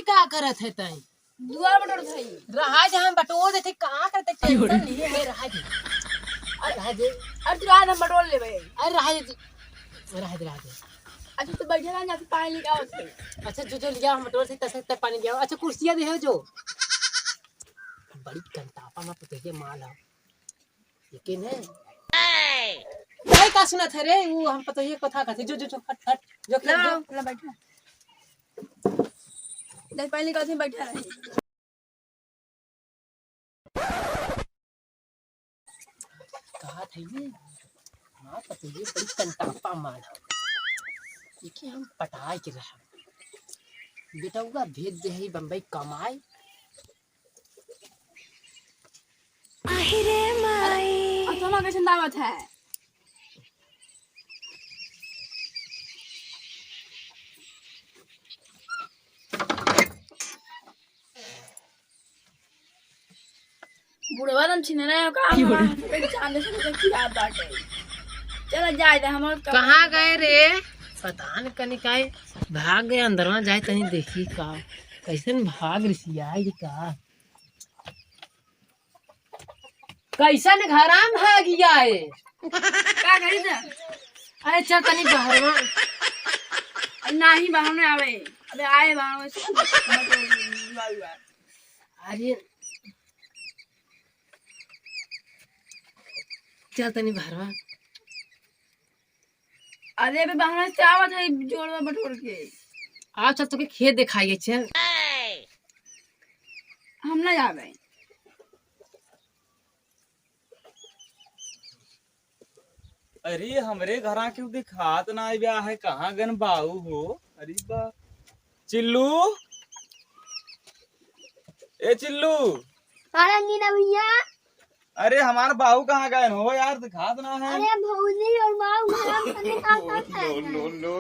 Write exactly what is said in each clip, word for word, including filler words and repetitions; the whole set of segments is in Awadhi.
का करत है तई? दुआर बटोर भाई। रहा जे हम बटोर देते, का करते, टेंशन नहीं है, रहा जे। अरे रहा जे। अरे तू रहा, हम बटोर लेबे। अरे रहा जे, रहा जे, रहा जे। अच्छा, तू बैठे रह, जाके पानी लेके आओ से। अच्छा, जो, जो लिया, हम बटोर से, तसे तक पानी लिया। अच्छा, कुर्सियाँ दे हो जो। बड़ी कंटापा में पतोहिया माल है। लेकिन है। भाई का सुनत है रे? वो हम पतोहिया के कथा कहते। जो, जो, जो, फट, फट। जो, जो, ला, जो। ला बैठा। देख, पहले कहते बैठा रहे। कहा था ये? हाँ, पतोहिया बड़ी कंटापा माल है। ये कि हम पटाए के रहा। बेटउआ भेज दे है बम्बई कमाए। आहि रे माई। अब तो हमारा कैसे दावत है? बुढ़वा दम छिने रहे हो का? क्यों रे? हमारा चांद से कुछ की बात बाटे। चला जाए दे, हमार कहाँ गए रे? पता न कनी काहे भाग गए, अंदरवा जाए तनी देखी का, कैसन भाग रिसियाई का। कैसन घराम भाग गया है? का करी था? अरे चल तनी बहरवा। अरे नाही, बाहर में आवे। अबे आए बाहर में से। अरे चल तनी बहरवा। अरे अबे बाहर से आवत है जोड़वा बटोर के। आओ चल, तोके खेत दिखाइए, चल। हम ना जावे। अरे, हमरे घरा केहू दिखात ना आइबे आहे, कहाँ गन बाऊ हो? अरे बा, चिल्लू, ए चिल्लू। हाँ रंगीला भैया। अरे, हमार बाऊ कहाँ गए हो यार, दिखात ना है। अरे, भौजी और बाऊ घर में खाने का साथ है।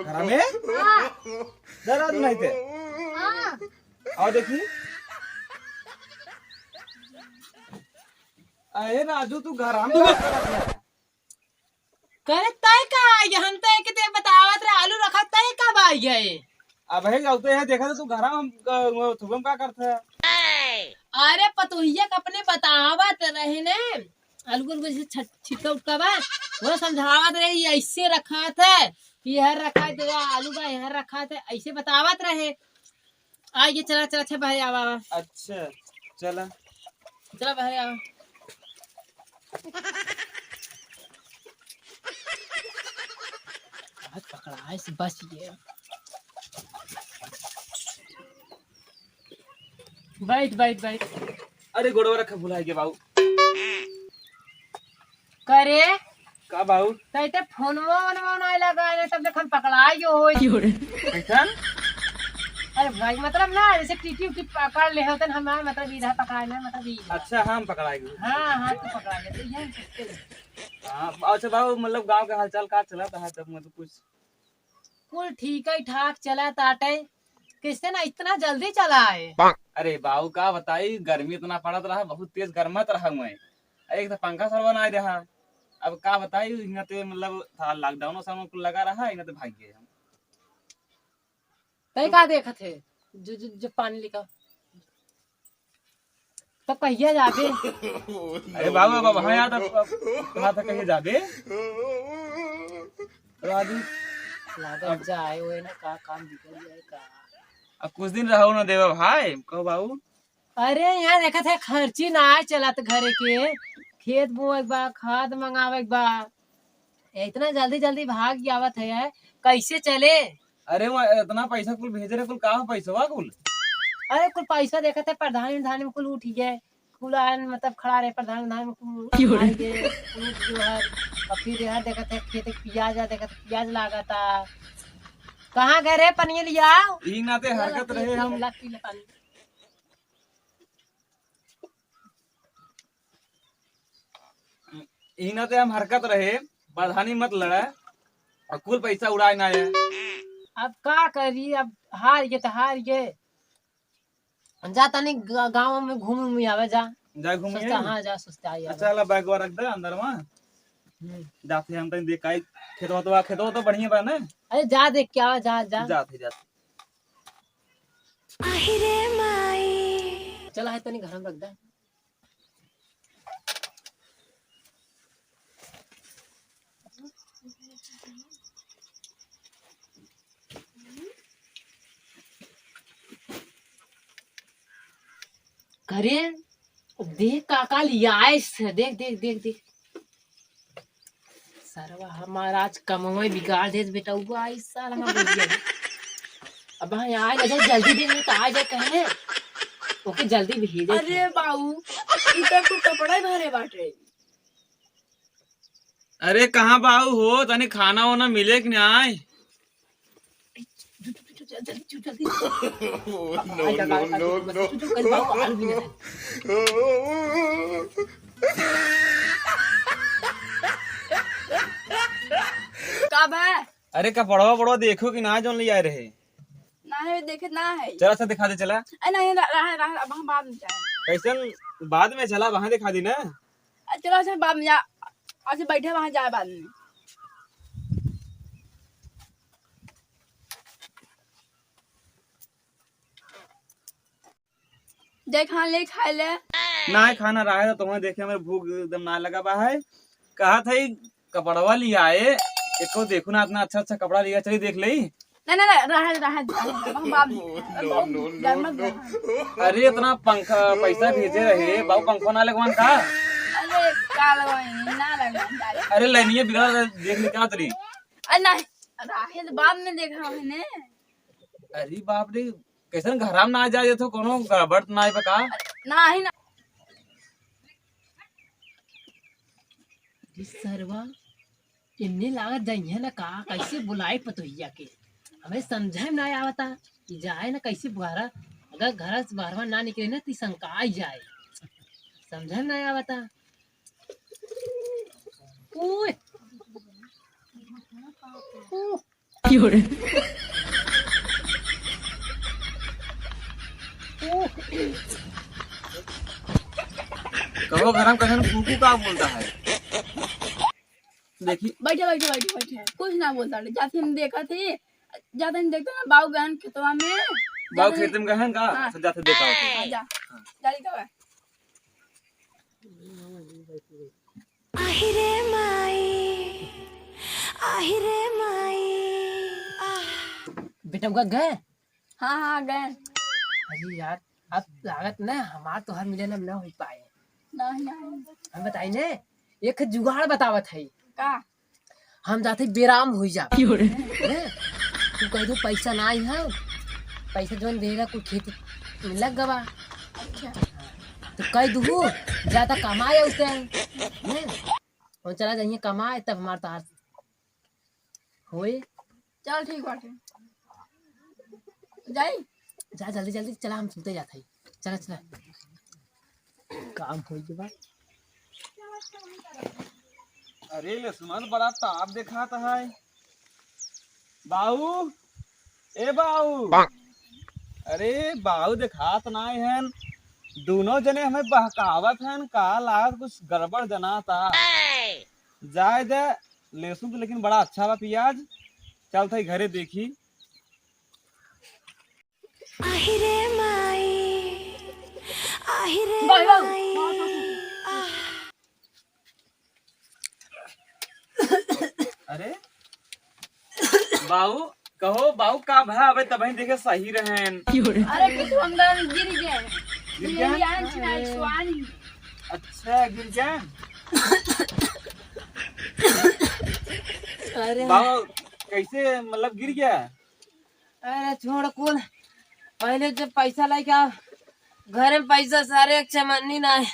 घर में? हाँ। डरा नहीं थे। हाँ। और देखी। अरे राजू, तू घर में का करत है? करे तय का आई, हम तो एक ते बतावत रहे, आलू रखा तय का बाई गए। अब है जाते हैं, देखा तो तू घर में, अ, थुबम का करत है? अरे पतोहिया के अपने बतावत रहे ने, आलू, आलू जैसे छट-, छिटका उटका बा, वो समझावत रहे, ये ऐसे रखा था, ये हर रखा था, आलू बा, ये हर रखा था, ऐसे बतावत रहे। आ, ये चला, चला, अच्छा, बाहर आवा, आवा। अच्छा, चला। चला, बाहर आवा। आज पकड़ा है, बस ये। बैठ, बैठ, बैठ। अरे, गोड़वा रखा भुलाए के बाबू। करे? का बाऊ? तैते फोनवा वोनवा नाय लगाए ना, तब तक हम पकड़ाए जो होई। क्यों रे? कैसन? अरे भाई, मतलब ना, जैसे टीटी उटी पकड़ ले होतन, हम, मतलब, इधर पकड़ाए ना, मतलब, इधर। अच्छा, हम पकड़ाए गए। हाँ, हाँ, तू पकड़ा गया, तो यही सोचते हैं। हाँ, अच्छा बाऊ, मतलब, गाँव का हालचाल का चलत है, तब मतलब कुछ कुल ठीक है, ठाक चला ताटे। कैसे ना इतना जल्दी चला है? अरे बाऊ, का बताई, गर्मी इतना पड़त रहा, बहुत तेज गर्मत रहा हुए। एक तो पंखा सरवा ना रहा, अब का बताई, यहाँ ते मतलब था lockdown सब कुल लगा रहा, यहाँ ते भाग गए हम। तै का देखत है? जो, जो, जो पानी लेकर। तो कहिया जाबे? अरे बाबा, बाबा, हाँ यार, तब, तब कहा था कहिया जाबे? राजू, लागत अब जाए, ओए ना का काम बिगड़ जाए का। अब कुछ दिन रहो ना देवा भाई, कहो बाबू। अरे यहाँ देखत है, खर्ची ना आए चलत घरे के, खेत बोए के बा, खाद मंगावे के बा, इतना जल्दी जल्दी भाग आवत है, कैसे चले? अरे वो इतना पैसा कुल भेजे रहे, कुल का हो पैसवा कुल? अरे कुल पैसा देखत है, प्रधान, प्रधान में कुल उठ गए, कुल आयन मतलब खड़ा रहे, प्रधान, प्रधान में कुल क्यों रे? आए गए, कुल उठ गए है। और फिर यहाँ देखत है खेत के पियाज, आ देखत है पियाज लागता। कहाँ गए रे, पनिया लियाओ। ई नाते हरकत रहे हम। ला, पी ले पानी। इही नाते हम हरकत रहे, प्रधानी मत लड़ा, और कुल पैसा उड़ाए ना आए। अब का करी, अब हार गए तो हार गए। जा तनी ग-, गाँव में घूम घूम आवे जा। जा घूम सुस्ता, आए। हाँ, जा सुस्ता आई अच्छा, आवे। ला बैगवा रख दे अंदर में। हम्म। जाते हम तनी देख आई, खेतवा तो, खेतवा तो बढ़िया बा ना? अरे जा देख के आवा, जा, जा। जाते, जाते। आहि रे माई। चला है तनी घर में रख दे। अरे, देख काका लियाए से, देख, देख, देख, देख। सरवा हमार आज कमवे बिगाड़ देत बेटउआ, आई साल हमार बुढ़िया। अब हाँ, आए ना जाए, जल्दी दे, नहीं तो आ जाए कहने। ओके जल्दी भेजे। अरे बाऊ, ई तो कुल कपड़ा ही भरे बाटे। अरे कहाँ बाऊ हो, तनी खाना वाना मिले कि नाहीं? जल्दी, जल्दी, जल्दी। No, no, no, no। का बा? अरे कपड़वा वपड़वा देखो कि ना जौन ले आए रहे। ना है, देखे ना है। चला अच्छा दिखा दे चला। अरे नहीं, रहा, रहा, रहा, अब हम बाद में जाए। कैसन बाद में चला, वहाँ दिखा दी ना। अरे चलो अच्छा बाद में जा, अच्छा बैठे वहाँ जाए बाद में। देख हाँ ले खाए ले। ना खाना रहा है तो तुम्हें देखे हमें भूख एकदम ना लगा बा है। कहा था ही कपड़वा लिया है, एको देखो ना इतना अच्छा अच्छा कपड़ा लिया, चलिए देख ले। ना ना ना, रहा है, रहा है, रहा है, हम बाद में। No, no, no, no। अरे इतना पंखा पैसा भेजे रहे बाबू, पंखा ना लगवान का? अरे का लगवाई, ना लगवाई। अरे लाइनिया बिगड़ा देख ले क्या तरी। अरे नहीं, रहा है तो बाद में देखा है ने। अरे बाप रे, कैसन घराम ना आ जाए तो कोनो गड़बड़ तो ना आए बा का? नाही ना। ई सरवा, इन्ने लागत जाइए ना का, कैसे बुलाई पतोहिया के? हमें समझे में ना आवता कि जाए ना कैसे बाहर, अगर घर से बाहर ना निकले ना तो शंका आई जाए, समझे में ना आवता। ओए। ओह। कहो घर में कसन कुकू का बोलता है? देखी। बैठे, बैठे, बैठे, बैठे। कुछ ना बोलता है। जाते हम देखा थे, जाते हम देखते ना, बाऊ गहन खेतवा में। बाऊ जाते खेत में गहन का? हाँ। अच्छा, जाते देखा होते। हाँ, जा। हाँ। जा देखा। आहि रे माई, आहि रे माई, आह। बेटउआ गए? हाँ, हाँ, गए। अरे यार, अब लागत ना हमार तोहार मिले ना, ना हो पाए। नहीं, नहीं। हम बताई ने, एक जुगाड़ बतावत है। का? हम जाते बेराम हुई जा। क्यों रे? हैं? तू कह दो पैसा ना आई है, पैसा जौन दे रहा कुल खेती में लग गवा। अच्छा। तो कह दू ज्यादा कमाए उसे, हैं? और चला जाइए कमाए तब हमार तोहार होए। चल ठीक बाटे। जाई? जा जल्दी जल्दी चला, हम सुते जात हई। चला चला। काम होई के बाद। अरे लक्ष्मण बड़ा ताप देखात है। बाऊ, ए बाऊ। अरे बाऊ देखात नाय हन। दोनों जने हमें बहकावत हन, का लागत कुछ गड़बड़ जनाता। जाए दे, लहसुन तो लेकिन बड़ा अच्छा बा पियाज। चल थई घरे देखी। आहि रे माई, आहि रे बाय, बाय। माई। आह। अरे बाऊ, कहो बाऊ का भा, अबे तबही देखे सही रहेन। अरे कुछ हम गिर गए। गिर गए? गिर गए? अच्छा गिर गए। अरे बाऊ कैसे मतलब गिर गया? अरे छोड़ कुल, पहले जब पैसा लेके आओ, घर में पैसा सारे एक चमन्नी ना है,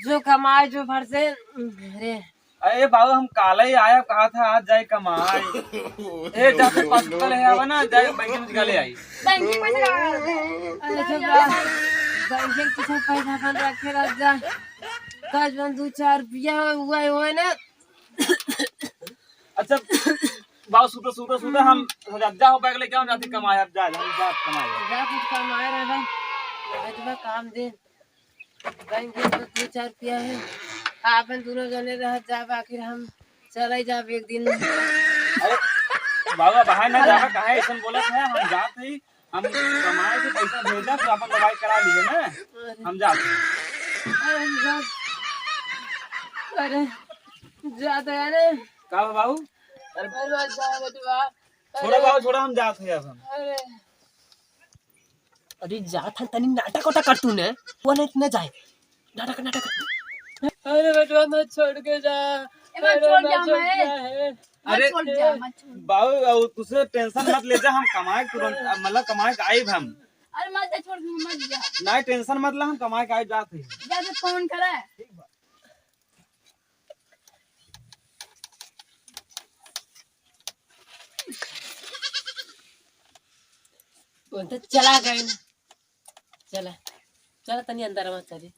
जो कमाए जो भर से। अरे अरे बाबू, हम काले ही आया, कहा था आज जाए कमाए। ए, जाते पास कल है आवा ना, जाए बैंक में निकाले आई। बैंक में पैसा लगा। अरे जब बैंक में कुछ पैसा अपन रखे रह जा, कल जौन दो चार रुपया हुआ है ना। अच्छा बाबू, सुतो सुतो सुतो, हम जा हो बैग लेके आओ, जाते कमाए, अब जा, हम जा कमाए। जा कुछ कमाए रह जा, आज बा काम दे। बैंक में तो दो चार रुपया है, आपन दोनों जने रह जा, आखिर हम चले जाब एक दिन। अरे बाबा, बाहर ना जावा, काहे ऐसन बोलत है? हम जात हई, हम कमाए से पैसा भेजा तो अपन दवाई करा लीजिए ना, हम जाते हैं। अरे, जा-, अरे, जाते हैं रे। का बा बाबू? अरे, बस जा बेटवा। छोड़ा अरे। बाबू, छोड़ा, हम जाते हैं अब हम। अरे। अरे जात हन, तनी नाटक वाटक कर तू ने, वो नहीं, इतना जाए। नाटक, नाटक। अरे बेटवा, मत छोड़ के जा। ए, मत अरे, छोड़ मत जा, छोड़ मैं। जा, हे। मत अरे, छोड़ जा, मत छोड़। बाबू, अब तुझसे टेंशन मत ले जा, हम कमाए तुरंत, मतलब कमाए के आइब हम। अरे मत जा, छोड़ के मत जा। नहीं, टेंशन मत ला, हम कमाए के आइब, जात है। जा, जा, फोन करा। वो तो चला गए ना। चला, चला तनी अंदर में चली।